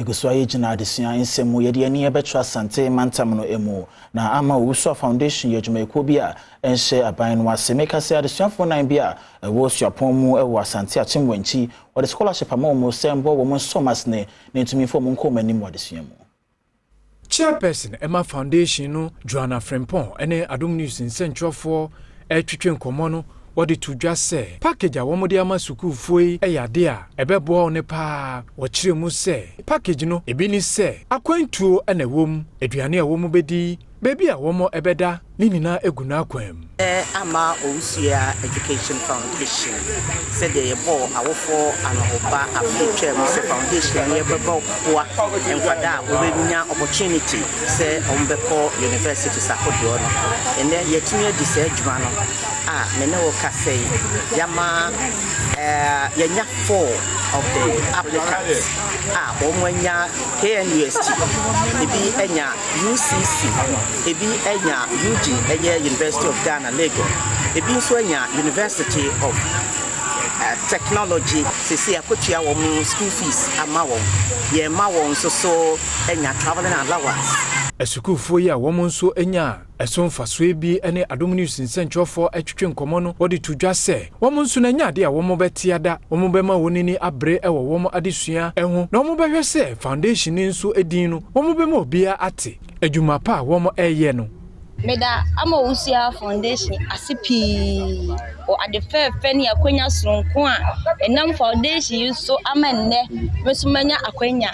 Egu so a yɛgyina adesua nsɛm mu, yɛde ani bɛkyerɛ Asante mantam no mu na Ama Owusua Foundation yɛ adwumayɛkuo bi a ɛnhyɛ aban no ase. Meka sɛ adesuafoɔ nan bi a ɛwɔ suapɔn mu ɛwɔ Asante Akyem Wankyi, wɔde scholarship ama wɔn sɛ mbɔ wɔn nsɔm asene na ntumi mfa wɔn nkɔ wɔn anim wɔ adesua mu. Chairperson ɛma foundation no, Joanna Frempɔn, ne Adom News nsɛntwerɛfoɔ ɛretwetwe nkɔmmɔ no, wɔde to dwa sɛ package a wɔde ama sukuufoɔ yi yɛ ade a ɛbɛboa wɔn paa. Wɔkyerɛ mu sɛ package no ebi ne sɛ akwantuo na ɛwɔ mu, aduane a wɔn bɛdi, baabi a wɔn ɛbɛda, ne nyinaa egu n'akwan mu. Ama Owusua Education Foundation, sɛdeɛ yɛbɔɔ awofoɔ anohoba afe twaa mu sɛ foundation no yɛbɛbɔ boa nkwadaa a wɔbɛnya opportunity sɛ wɔbɛkɔ universities ahodoɔ no, ɛnɛ yɛtumi adi saa adwuma no a me ne wo kasa yi, yɛama yɛnya four of the applicants a wɔn anya KNUST, ebi anya UCC, ebi anya UG, ɛyɛ University of Ghana, Legon, ebi nso anya University of Technology. Sisi akotua wɔn school fees ama wɔn, yɛn ma wɔn nso so anya travelling allowance. Asukuufoɔ yi a wɔn nso anya ɛso mfasoɔ bi ne Adom News nsɛntwerɛfoɔ atwitwe nkɔmmɔ no, wɔde to dwa sɛ wɔn nso no anya ade a wɔn bɛte ada, wɔn bɛma wɔn ani abere wɔ wɔn adesua ho na wɔn bɛhwɛ sɛ foundation nso din no wɔn bɛma obiara ate adwuma pa a wɔn ɛreyɛ no. Meda Ama Owusua Foundation ase pii wɔ ade fɛɛfɛ ne akwanya sononko a ɛnam foundation yi so ama nnɛ me nso manya akwanya.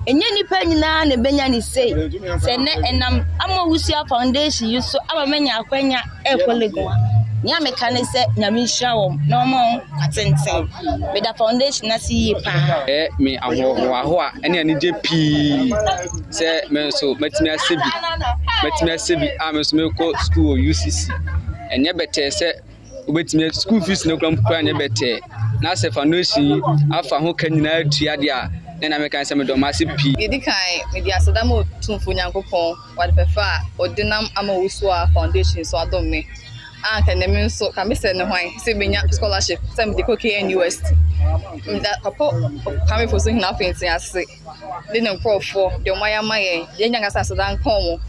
Ɛnyɛ nnipa nyinaa na ɛbɛnya ne sei. Sɛ nnɛ ɛnam Ama Owusua Foundation yi so ama manya akwanya ɛrekɔ Legon a, nea meka ne sɛ Nyame nhyira wɔn na ɔma wɔn nkwa tenten. Meda foundation ase yie paa. Ɛyɛ me ahohoahoa ne anigye pii sɛ me nso mɛtumi asɛ bi a me nso mekɔ school wɔ UCC. Ɛnyɛ bɛtɛɛ sɛ wobɛtumi school fees no kora kora nyɛ bɛtɛɛ, na sɛ foundation yi afa ho ka nyinaa tua deɛ a, ne na meka sɛ medɔ ase pii. Yɛdi kan, mede aseda ma Otumfo Nyankopɔn wɔde fɛfɛ a ɔde nam Ama Owusua Foundation so adom me a nka nnɛ me nso ka mesɛ ne hwan sɛ menya scholarship sɛ mede kɔ KNUST. Meda Papa Kwame Fosu Hene Afentin ase de ne nkurɔfoɔ deɛ ɔmo ayɛ ama yɛn. Yɛn nyɛ ankasa aseda nka wɔn.